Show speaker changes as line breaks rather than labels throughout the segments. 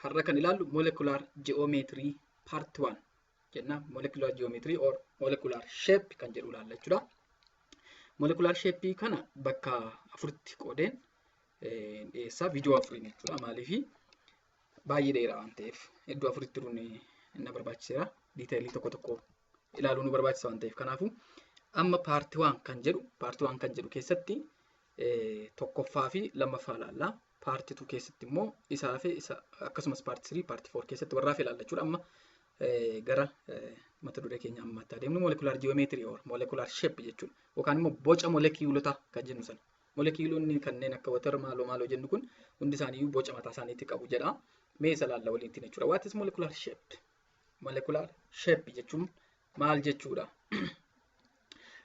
Har'a kan ilaallu molecular geometry part 1 jenna. Molecular geometry or molecular shape kan jedhu ilaalla jechuudha. Molecular shape kana bakka afuritti qoodeen dhiyeessaa viidiyoo afuriin jechuudha. Maaliif baay'ee dheeraa waan ta'eef iddoo afuritti jiruun na barbaachiseera. Detailii tokko tokko ilaaluu nu barbaachisa waan ta'eef. Kanaafuu amma part 1 kan jedhu part 1 kan jedhu keessatti tokkoffaa fi lammaffaa ilaalla. Part 2 keessatti immoo isaa fi isa akkasumas part 3, part 4 keessatti warraa fi ilaalla jechuudha. Amma gara mata duree keenya ammaatti adeemnu, molecular geometry or molecular shape jechuudha. Yookaan immoo boca molekiilotaa kan jennu sana. Molekiilonni kanneen akka water maaloo maaloo jennu kun hundi isaaniiyyuu boca mataa isaaniitti qabu jedha. Mee isa ilaalla waliin jechuudha. What is molecular shape? Molecular shape jechuun maal jechuudha?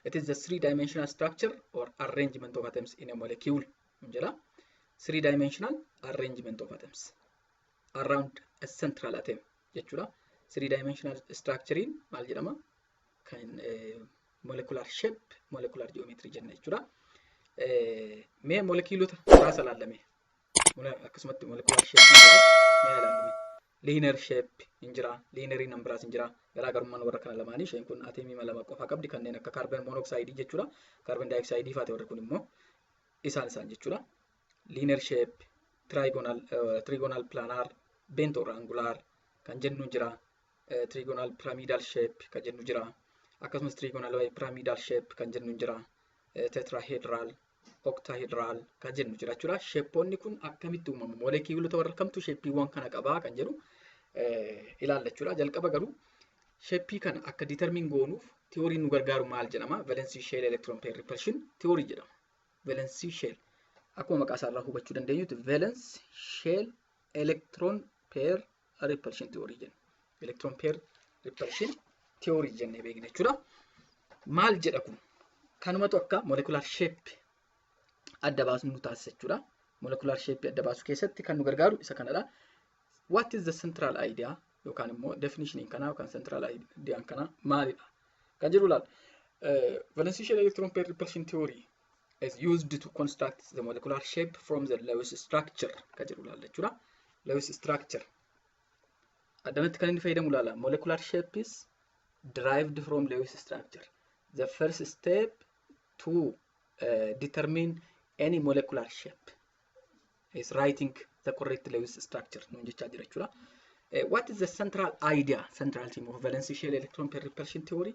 It is the three-dimensional structure or arrangement of atoms in a molecule jedha. Three-dimensional arrangement of atoms around a central atom jechuudha. Three-dimensional structurein maal jedhama? Kan molecular shape, molecular geometry jenna jechuudha. Mee molekiilota muraasa ilaallame. Akkasumatti molecular shape mee ilaallame. Linear shape hin jira, linear nan biraas hin jira. Garaagarummaan warra kana lamaanii isheen kun atomii lama qofa qabdi, kanneen akka carbon monoxide jechuudha. Carbon dioxide faate warri kun immoo isaan jechuudha. Linear shape, trigonal, trigonal planar, bent or angular kan jennu jira. Trigonal pyramidal shape kan jennu jira. Akkasumas trigonal pyramidal shape kan jennu jira. Tetrahedral, octahedral kan jennu jira jechuudha. Shapeoonni kun akkamitti uumamu? Molekiilota warra kamtu shapeiiwwan kana qabaa kan jedhu ilaalla jechuudha. Jalqaba garuu shapeii kana akka determine goonuuf theoryn nu gargaaru maal jedhama? Valence shell electron pair repulsion theory jedhama. Valence shell akkuma maqaa isaarraa hubachuu dandeenyutti valence shell electron pair repulsion theory jenna. Electron pair repulsion theory jennee beekna jechuudha. Maal jedha kun? Kanumatu akka molecular shape adda baasnu nu taasisa jechuudha. Molecular shape adda baasuu keessatti kan nu gargaaru isa kanadha. What is the central idea yookaan immoo definition kanaa yookaan central idea kanaa maalidha kan jedhu ilaalla. Valence shell electron pair repulsion theory is used to construct the molecular shape from the Lewis structure kan jedhu ilaalla jechuudha. Lewis structure addanatti kan inni fayyadamu ilaala. Molecular shape is derived from Lewis structure. The first step to determine any molecular shape is writing the correct Lewis structure nuun jechaa jira jechuudha. What is the central idea, central theme of valence shell electron pair repulsion theory?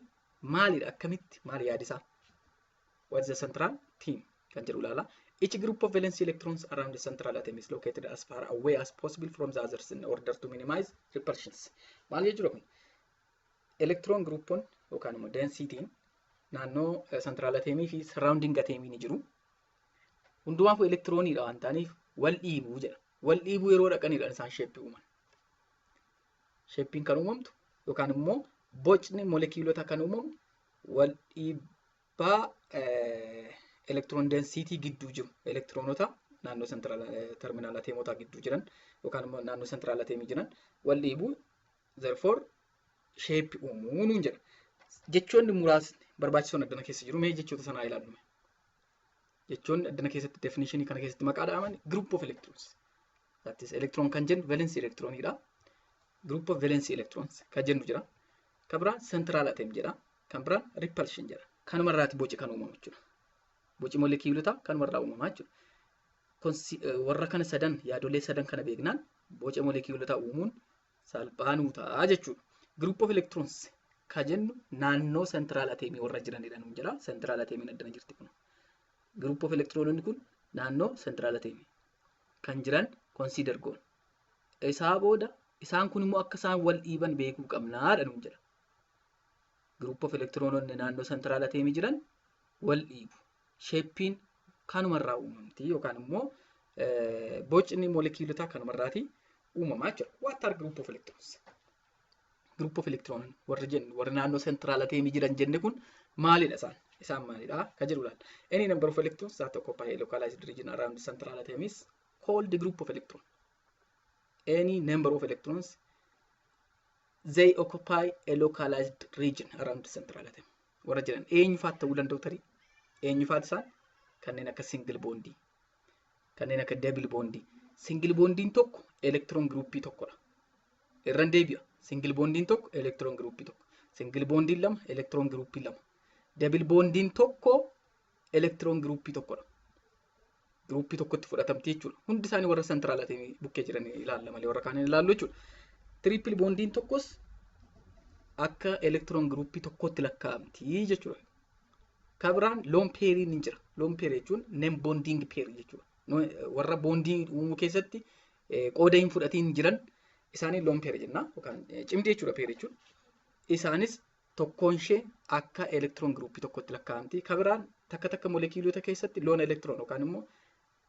Maalidha, akkamitti, maal yaadisaa? What is the central theme kan jedhu ilaala. Each group of valence electrons around the central atom is located as far away as possible from the others in order to minimize repulsions. Maal jechuudha kun? Electron groupoon yookaan immoo densityn naannoo central atomii fi surrounding atomii ni jiru. Hundumaafuu elektirooniidha waan ta'aniif wal dhiibuu jedha. Wal dhiibuu yeroo dhaqanidha isaan shapeii uuman. Shapeiin kan uumamtu yookaan immoo bocni molekiilota kan uumamu wal dhiibbaa electron density gidduu jiru, elektiroonota naannoo central terminal atomotaa gidduu jiran yookaan immoo naannoo central atomii jiran wal dhiibuu, therefore shape uumuu nuun jedha. Jechoonni muraasni barbaachisoon addana keessa jiru, mee jechoota sanaa ilaallu. Jechoonni addana keessatti definitionii kana keessatti maqaa dha'aman group of electrons. That is, electron kan jennu valence electronidha. Group of valence electrons kan jennu jira. Kan biraan central atom jedha. Kan biraan repulsion jedha. Kanumarraati boci kan uumamu jechuudha. Boci molekiilotaa kanumarraa uumamaa jechuudha. Warra kana sadan, yaadolee sadan kana beeknaan boca molekiilotaa uumuun salphaa nuu ta'a jechuudha. Group of electrons ka jennu naannoo central atomii warra jiranidha nuun jedha. Central atomiin addana jirti kun. Group of electrononni kun naannoo central atomii kan jiran consider goona. Isaa booda isaan kun immoo akka isaan wal dhiiban beekuu qabnaadha nuun jedha. Group of electrononni naannoo central atomii jiran wal dhiibu. Shapeiin kanumarraa uumamti yookaan immoo bocni molekiilotaa kanumarraati uumamaa jechuudha. What are group of electrons? Group of electron warri jennu, warri naannoo central atomii jiran jenne kun maalidha isaan? Isaan maalidha ka jedhu ilaalla. Any number of electrons that occupy a localized region around the central atom is called the group of electron. Any number of electrons, they occupy a localized region around the central atom. Warra jiran eenyufaat ta'uu danda'u tarii? Eenyufaat isaan? Kanneen akka single bondii, kanneen akka double bondii. Single bondiin tokko electron groupii tokkodha. Irran deebi'a. Single bondiin tokko electron groupii tokko. Single bondiin lama electron groupii lama. Double bondiin tokko electron groupii tokkodha. Groupii tokkotti fudhatamti jechuudha. Hundi isaanii warra central atomii bukkee jiran ilaalla malee warra kaan hin ilaallu jechuudha. Triple bondiin tokkos akka electron groupii tokkotti lakkaa'amti jechuudha. Kabiraan lone pairiin ni jira. Lone pair jechuun non bonding pair jechuudha. Warra bondii uumuu keessatti qooda hin fudhatiin jiran isaanii lone pair jenna yookaan cimdii jechuudha pair jechuun. Isaanis tokkoon ishee akka electron groupii tokkotti lakkaa'amti. Kabiraan takka takka molekiilota keessatti lone electron yookaan immoo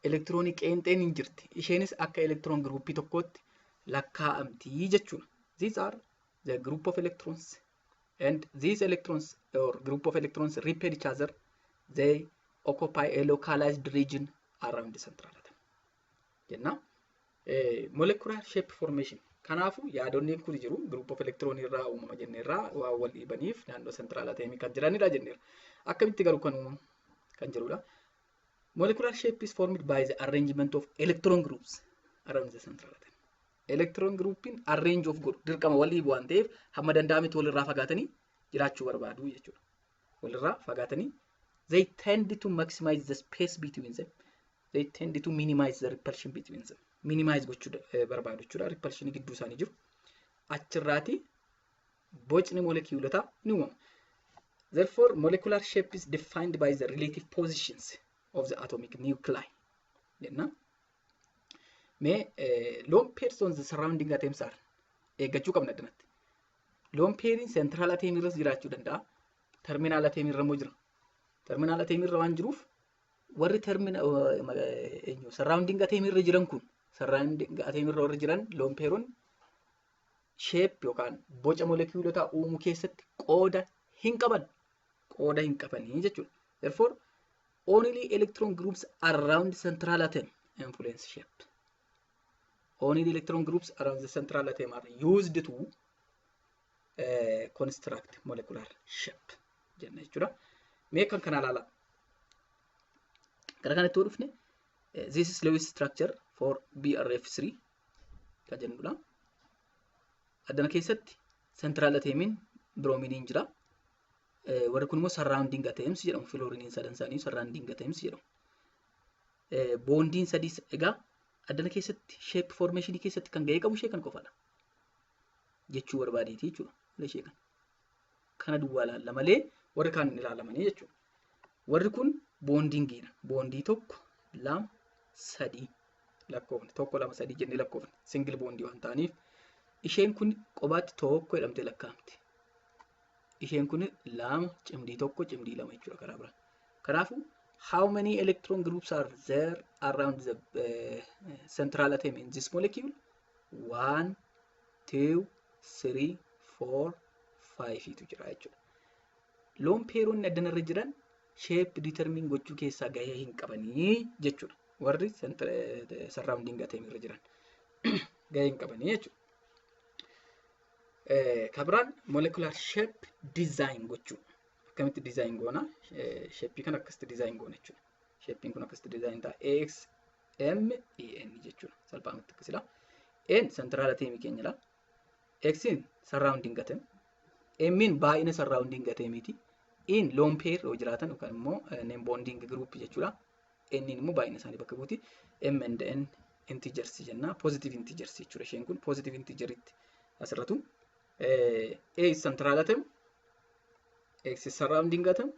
elektiroonii qeenxeen hin jirti. Isheenis akka electron groupii tokkotti lakkaa'amti jechuudha. These are the group of electrons, and these electrons or group of electrons repel each other. They occupy a localized region around the central atom jenna. Molecular shape formation. Kanaafuu yaadonni kun jiru group of electron irraa uumama jenneerraa, waan wal dhiibaniif naannoo central atomii kan jiranidha jenneerra. Akkamitti garuu kan uumamu kan jirudha. Molecular shape is formed by the arrangement of electron groups around the central atom. Electron groupiin arrange of godhu dirqama wal dhiibu waan ta'eef, hamma danda'ametti walirraa fagaatanii jiraachuu barbaadu jechuudha. Walirraa fagaatanii, they tend to maximize the space between them. They tend to minimize the repulsion between them. Minimize gochuu barbaadu jechuudha. Repulsion gidduu isaanii jiru. Achirraati bocni molekiilotaa ni uumama. Therefore, molecular shape is defined by the relative positions of the atomic nuclei jenna. Mee lone pairs on the surrounding atoms are eeggachuu qabna addanatti. Lone pairiin central atom irras jiraachuu danda'a. Terminal atom irra immoo jira. Terminal atom irra waan jiruuf, warri terminal surrounding atom irra jiran kun, surrounding atom irra warri jiran lone pairoon shape yookaan boca molekiilotaa uumuu keessatti qooda hin qaban. Qooda hin qabanii jechuudha. Therefore, only electron groups around central atom influence shape. Only electron groups around the central atom are used to construct molecular shape jenna jechuudha. Mee kan kana ilaala. Gara kanatti yoo dhufne, this is Lewis structure for BRF3 kan jennudha. Addana keessatti central atomiin brominiin jira. Warri kun immoo surrounding atoms jedhamu. Fluoriniin sadan isaanii surrounding atoms jedhamu. Bondiin sadii egaa addana keessatti shape formation keessatti kan ga'ee qabu ishee kan qofaadha jechuu barbaadeeti jechuudha. Ishee kana. Kana duwwaa ilaalla malee warri kaan hin ilaalamanii jechuudha. Warri kun bondingiidha. Bondii tokko, lama, sadii lakkoofne. Tokko, lama, sadii jennee lakkoofne. Single bondii waan ta'aniif isheen kun qobaatti tokko jedhamtee lakkaa'amti. Isheen kun lama, cimdii tokko, cimdii lama jechuudha karaa biraa. Kanaafuu, how many electron groups are there around the central atom in this molecule? One, two, three, four, five tu jira jechuudha. Lone pairoonni addanarra jiran shape determine gochuu keessaa gahee hin qabanii jechuudha. Warri surrounding atom irra jiran gahee hin qabanii jechuudha. Kabiraan molecular shape design gochuu. Akkamitti design goona? Shapeii kana akkasitti design goona jechuudha. Shapeiin kun akkasitti design ta'a. A X M E N jechuudha. Salphaamatti akkasidha. N central atomii keenyadha. X'n surrounding atom. M'n baay'ina surrounding atomiiti. In lone pair yoo jiraatan yookaan immoo non bonding group jechuudha. N immoo baay'ina isaanii bakka buuti. M and N integers jenna. Positive integers jechuudha isheen kun positive integeritti asirratu. A is central atom. X is surrounding atom.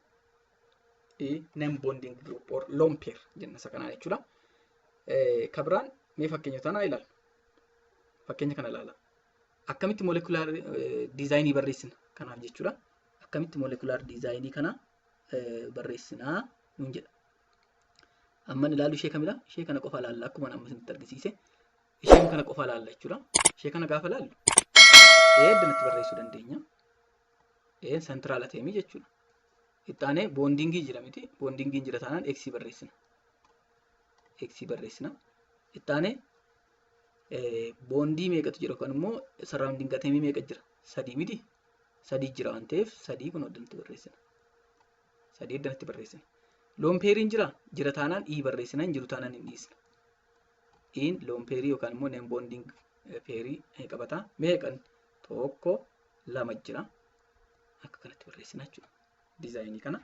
E non bonding group or lone pair jenna isa kanaa jechuudha. Kabiraan mee fakkeenya tanaa ilaalla. Fakkeenya kana ilaala. Akkamitti molecular designii barreessina kanaaf jechuudha. Akkamitti molecular designii kana barreessinaa nuun jedha. Amman ilaalu ishee kamidha? Ishee kana qofa ilaalla, akkuma amma isinitti argisiise. Isheen kana qofa ilaalla jechuudha. Ishee kana gaafa ilaallu addanatti barreessuu dandeenya. A central atomii jechuudha. Ittaanee bondingii jira miti. Bondingiin jira taanaan X barreessina. X barreessina. Ittaanee bondii meeqatu jira yookaan immoo surrounding atomii meeqa jira? Sadii miti. Sadii jira waan ta'eef sadii kun addanatti barreessina. Sadii addanatti barreessina. Lone pairiin jira? Jira taanaan E barreessina, hin jiru taanaan hin dhiisna. In lone pairii yookaan immoo non bonding pairii qabata. Meeqan? Tokko, lama jira. Akka kanatti barreessina jechuudha. Designii kana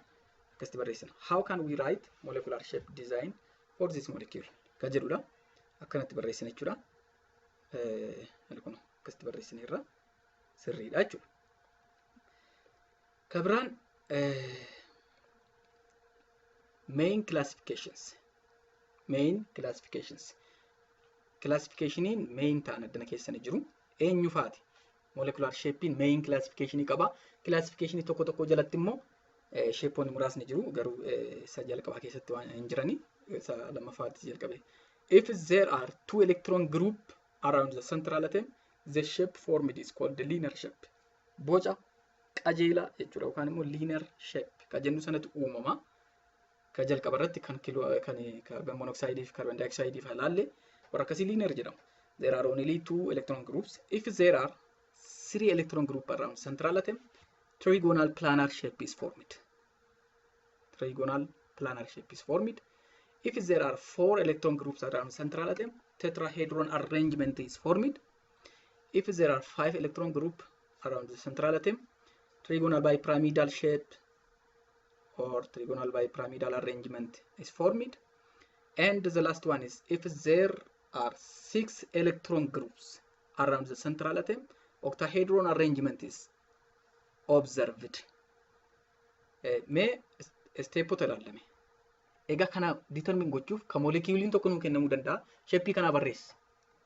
akkasitti barreessina. How can we write molecular shape design for this molecule? Kan jedhudha. Akkanatti barreessina jechuudha. Kun akkasitti barreessina irra sirriidha jechuudha. Kabiraan main classifications. Main classifications. Classificationiin main ta'an addana keessa ni jiru. Eenyu faati? Molecular shapein main classificationii qaba. Classificationii tokko tokko jalatti immoo shapeoonni muraasni jiru. Garuu isa jalqabaa keessatti waan hin jirani. Isa lammaffaatti jalqabe. If there are two electron group around the central atom, the shape formed is called the linear shape. Boca qajeelaa jechuudha yookaan immoo linear shape kan jennu sanatu uumama. Kan jalqaba irratti kan carbon monoxide fi carbon dioxide fi ilaalle warra akkasii linear jedhamu. There are only two electron groups. If there are three electron group around central atom, trigonal planar shape is formed. Trigonal planar shape is formed. If there are four electron groups around central atom, tetrahedron arrangement is formed. If there are five electron group around the central atom, trigonal bipyramidal shape or trigonal bipyramidal arrangement is formed. And the last one is if there are six electron groups around the central atom, octahedron arrangement is observed. Mee stepoota ilaalame. Egaa kana determine gochuuf kan moleculeiin tokko nuu kennamuu danda'a. Shapeii kana barreessi.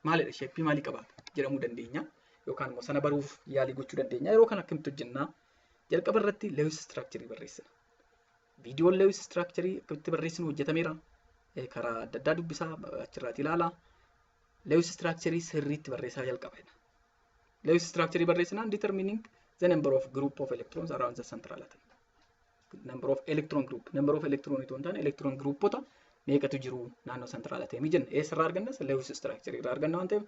Maalidha? Shapeii maalii qabaata jedhamuu dandeenya. Yookaan immoo sana baruuf yaalii gochuu dandeenya. Yeroo kana akkamitti hojjennaa? Jalqaba irratti Lewis structure barreessina. Viidiyoon Lewis structure akkamitti barreessinu hojjetameera. Karaa adda addaa dubbisaa, achirraati ilaalaa. Lewis structure sirriitti barreessaa jalqaba. Lewis structure barreessinaan determining the number of group of electrons around the central atom. Number of electron group, number of electron itoo hin taane electron groupota meeqatu jiru naannoo central atom jenna. Eessarraa argannas? Lewis structure irraa arganna waan ta'eef,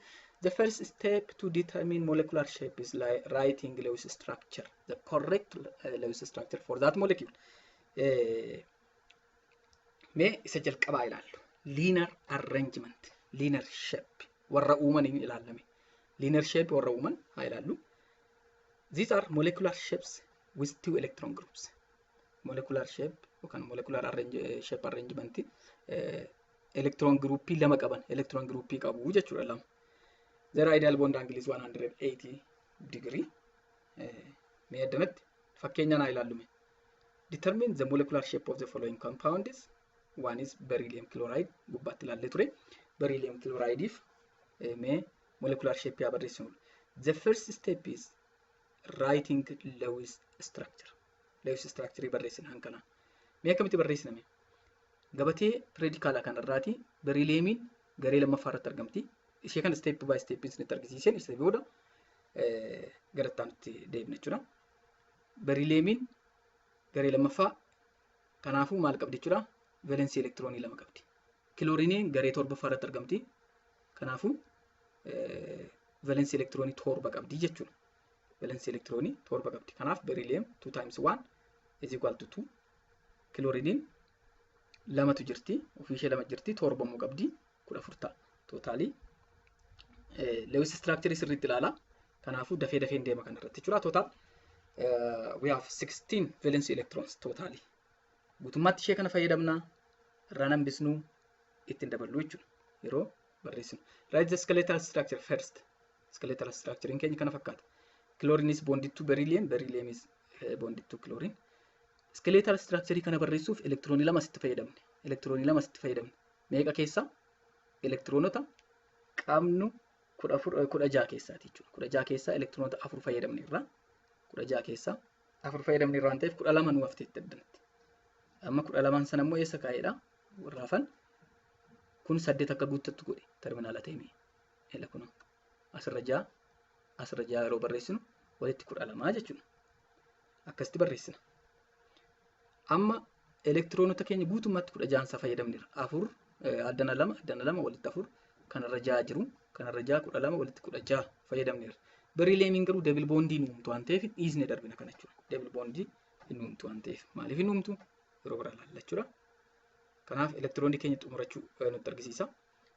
the first step to determine molecular shape is like writing Lewis structure, the correct Lewis structure for that molecule. Mee isa jalqabaa ilaallu. Linear arrangement, linear shape warra uumaniin ilaalame. Linear shape warra uuman haa ilaallu. These are molecular shapes with two electron groups. Molecular shape yookaan molecular shape arrangement electron groupii lama qaban, electron groupii qabu jechuudha lama. Their ideal bond angle is 180 degree. Mee addanatti fakkeenya naa ilaallume. Determine the molecular shape of the following compounds. One is beryllium chloride, gubbaatti ilaallee ture. Beryllium chlorideif mee molecular shape yaa barreessinu. The first step is writing Lewis structure. Lewis structure barreessina hankanaa. Mee akkamitti barreessina mee? Gabatee periodicalaa kanarraati berylliumiin garee lammaffaa irratti argamti. Ishee kana step by step isinitti argisiiseen isa booda gara itti deebina jechuudha. Berylliumiin garee lammaffaa, kanaafuu maal qabdi jechuudha? Valence electronii lama qabdi. Chlorineiin garee torbaffaa irratti argamti. Kanaafuu valence electronii torba qabdi jechuudha. Valence electronii torba qabdi. Kanaaf beryllium 2 times 1 is equal to 2. Chlorineiin lamatu jirti. Ofii ishee lama jirti. Torba immoo qabdi. 14 ta'a. Totalii. Lewis structure sirriitti ilaala. Kanaafuu dafee dafeen deema kanarratti jechuudha. Total we have 16 valence electrons totally. Guutummaatti ishee kana fayyadamna, irraan hambisnuu, ittiin daballu jechuudha yeroo barreessinu. Write the skeletal structure first. Skeletal structure keenya kana fakkaata. Chlorine is bonded to beryllium, beryllium is bonded to chlorine. Skeletal structure kana barreessuuf elektiroonii lama sitti fayyadamne. Elektiroonii lama sitti fayyadamne. Meeqa keessaa? Elektiroonota qabnu 14, 16 keessaati jechuudha. 16 keessaa elektiroonota afur fayyadamne irraa. 16 keessaa afur fayyadamne irraa waan ta'eef 12 nu hafteetti addanatti. Amma 12n sana immoo eessa kaa'edha? Warra hafan kun saddeet akka guuttattu godhe terminal atomii. Ela kun asirra ja'a, asirra ja'a yeroo barreessinu walitti 12 jechuudha. Akkasitti barreessina. Amma elektiroonota keenya guutummaatti 16nsaa fayyadamneera. Afur addana lama, addana lama, walitti afur, kanarra ja'a jiru, kanarra ja'a, 12, walitti 16 fayyadamneera. Berylliumiin garuu double bondii nu uumtu waan ta'eef dhiisnee darbina kana jechuudha. Double bondii hin uumtu waan ta'eef, maaliif hin uumtu, yeroo biraa ilaalla jechuudha. Kanaaf elektiroonii keenya xumurachuu nutti argisiisa.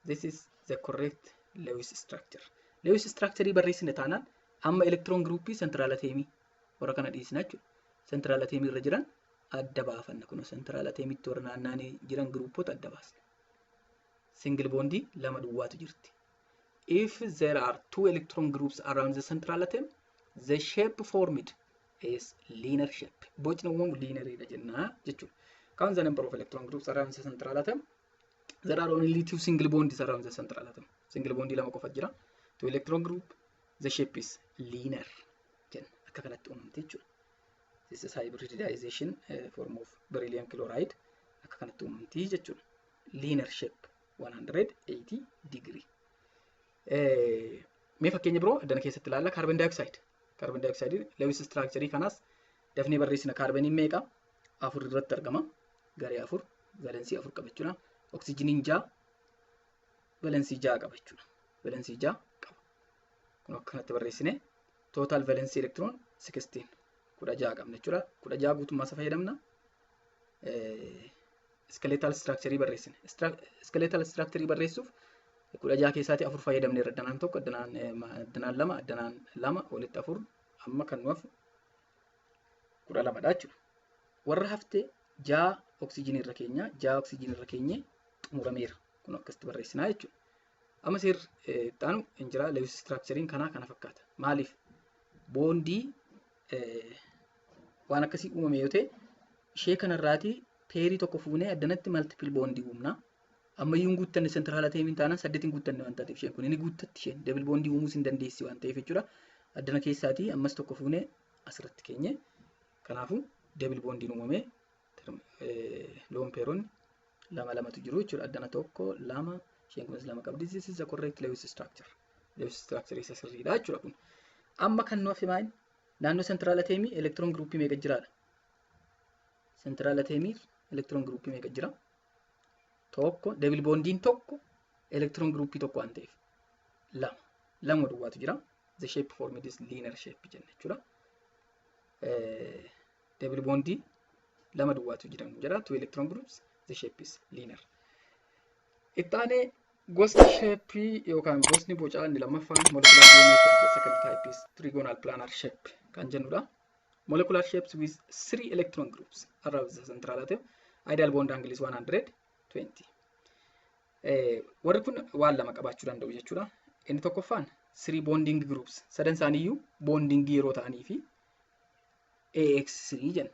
This is the correct Lewis structure. Lewis structure barreessine taanaan amma electron groupii central atomii warra kana dhiisna jechuudha. Central atomii irra jiran adda baafanna, kun central atomiitti warra naanna'anii jiran groupoota adda baasna. Single bondii lama duwwaatu jirti. If there are two electron groups around the central atom, the shape formed is linear shape. Bocni uumamu linearidha jennaa jechuudha. Count the number of electron groups around the central atom. There are only two single bonds around the central atom. Single bondii lama qofa jira. Two electron group, the shape is linear jenna. Akka kanatti uumamte jechuudha. This is hybridization form of beryllium chloride. Akka kanatti uumamti jechuudha. Linear shape 180 degree. Mee fakkeenya biroo addana keessatti ilaalla, carbon dioxide. Carbon dioxide Lewis structure kanaas dafnee barreessina. Kaarboniin meeqa? Afur irratti argama. Garee afur, valensii afur qaba jechuudha. Oksijiniin 6, valensii 6 qaba jechuudha. Valensii 6 qaba. Kun akka kanatti barreessine, total valence electron 16, 16 qabna jechuudha. 16 guutummaa isa fayyadamna. Skeletal structure barreessine. Skeletal structure barreessuuf 16 keessaatii afur fayyadamne irra, addanaan tokko, addanaan lama, addanaan lama, walitti afur, amma kan nu hafu 12dha jechuudha. Warra haftee 6 oksijinii irra keenya, 6 oksijinii irra keenye xumurameera. Kun akkasitti barreessinaa jechuudha. Amma seerri itti aanu hin jira. Lewis structurein kanaa kana fakkaata. Maaliif? Bondii waan akkasii uumame yoo ta'e, ishee kanarraatii pairii tokko fuunee addanatti multiple bondii uumna. Ammayyuu hin guuttanne, central atomiin taanaan saddeet hin guuttanne waan taateef, isheen kun inni guuttatti, isheen double bondii uumuus hin dandeessi waan ta'eef jechuudha. Addana keessaatii ammas tokko fuunee asirratti keenye. Kanaafuu double bondiin uumamee lone pairoonni lama lamatu jiru jechuudha. Addana tokko, lama, isheen kunis lama qabdi. This is the correct Lewis structure. Lewis structure isa sirriidha jechuudha kun. Amma kan nu hafe maal? Naannoo central atomii electron groupii meeqa jiraadha? Central atomii electron groupii meeqa jira? Tokko, double bondiin tokko electron groupii tokko waan ta'eef lama. Lama duwwaatu jira. The shape formed is linear shape jenna jechuudha. Double bondii lama duwwaatu jira jedha. Two electron groups, the shape is linear. Itti aanee gosti shapeii yookaan gosni bocaa inni lammaffaan molecular geometry, the second type is trigonal planar shape kan jennudha. Molecular shapes with three electron groups around the central atom. Ideal bond angle is 120. Warri kun waan lama qabaachuu danda'u jechuudha. Inni tokkoffaan three bonding groups, sadan isaaniiyyuu bonding yeroo ta'anii fi AX3 jenna.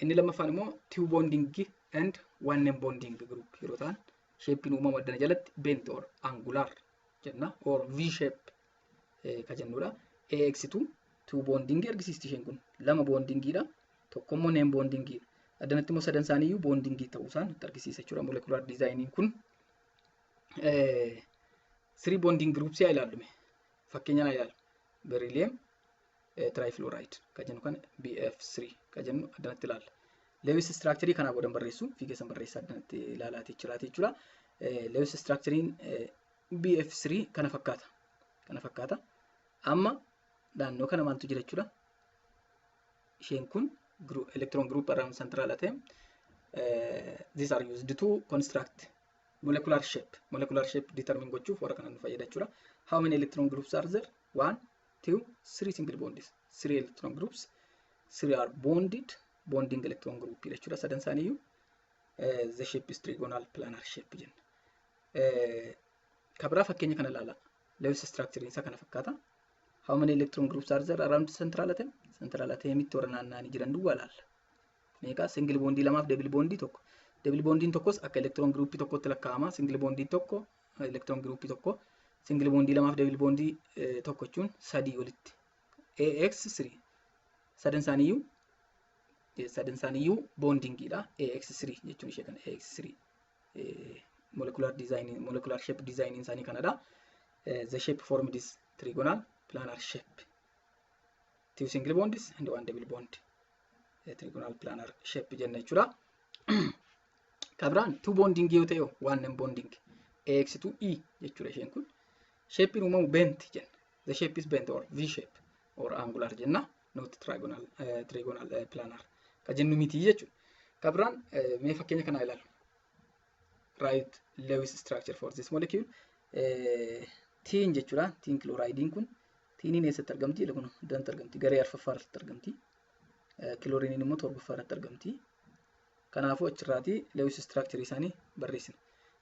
Inni lammaffaan immoo two bonding and one non bonding group yeroo ta'an, shapeiin uumamu addana jalatti bent or angular jenna, or V shape ka jennudha. AX2 two bonding argisiisti isheen kun, lama bondingiidha, tokko immoo non bondingiidha. Addanatti immoo sadan isaaniiyyuu bondingii ta'uu isaan nutti argisiisa jechuudha molecular designiin kun. Three bonding groups yaa ilaallume, fakkeenyaan haa ilaallu. Beryllium trifluoride kan jennu kan BF3 kan jennu addanatti ilaalla. Lewis structure kanaa boodan barreessu fi keessan barreessaa, addanatti ilaalaati jiraati jechuudha. Lewis structurein BF3 kana fakkaata. Kana fakkaata. Amma naannoo kana maaltu jira jechuudha? Isheen kun electron group around central atom. These are used to construct molecular shape. Molecular shape determine gochuuf warra kana nu fayyada jechuudha. How many electron groups are there? One, two, three single bonds. Three electron groups. Three are bonded. Bonding electron group jechuudha. Sadan isaaniiyyuu the shape is trigonal planar shape jenna. Kabiraa fakkeenya kana ilaala. Lewis structure isaa kana fakkaata. How many electron groups are there around central atom? Central atomitti warra naanna'anii jiran duwwaa ilaalla. Meeqa? Single bondii lamaaf double bondii tokko. Double bondiin tokkos akka electron groupii tokkotti lakkaa'ama. Single bondii tokko electron groupii tokko. Single bondii lamaaf double bondii tokko jechuun sadii walitti. AX3 sadan isaaniiyyuu bondingiidha. AX3 jechuun ishee kana, AX3 molecular design, molecular shape design isaanii kanadha. The shape formed is trigonal planar shape. Two single bonds and one double bond. Trigonal planar shape jenna jechuudha. Kabiraan two bonding yoo ta'e, one non bonding, AX2E jechuudha isheen kun. Shapein uumamu bent jenna. The shape is bent or V shape or angular jenna. Not trigonal planar ka jennu miti jechuudha. Kabiraan mee fakkeenya kana ilaalu. Write Lewis structure for this molecule. Tin jechuudha. Tin kiloraayidiin kun tiiniin eessatti argamti? Kun iddootti argamti. Garee arfaffaa irratti argamti. Kilooriiniin immoo torbaffaa irratti argamti. Kanaafuu achirraatii Lewis structure isaanii barreessina.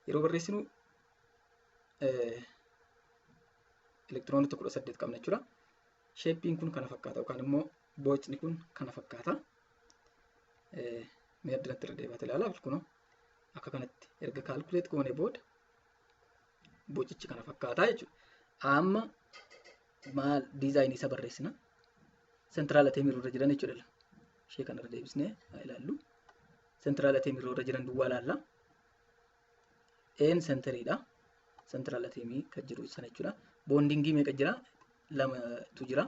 Yeroo barreessinu elektiroonota 18 qabna jechuudha. Shapeiin kun kana fakkaata yookaan immoo bocni kun kana fakkaata. Mee addanatti irra deebi'aa ilaalaa, kunoo akka kanatti erga calculate goonee booda bocichi kana fakkaata jechuudha. Amma maal designii isa barreessina. Central atomii irra jiran jechuudha. Ishee kanarra deebisnee haa ilaallu. Central atomii irra jiran duwwaa ilaalla. Een centeriidha. Central atomii kan jiru sana jechuudha. Bondingii meeqa jira? Lamatu jira.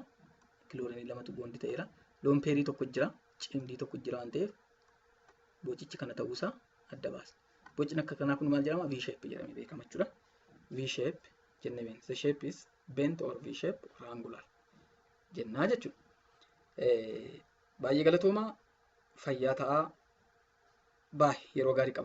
Kiloorinii lamatu bondii ta'eera. Lone pairii tokko jira. Cimdii tokko jira waan ta'eef bocichi kana ta'uusaa adda baasa. Bocni akka kanaa kun maal jedhama? V shape jedhamee beekama jechuudha. V shape jennee beekna. The shape is bent or V shape or angular jennaa jechuudha. Baay'ee galatoomaa, fayyaa ta'aa, baay'ee yeroo gaarii qaba.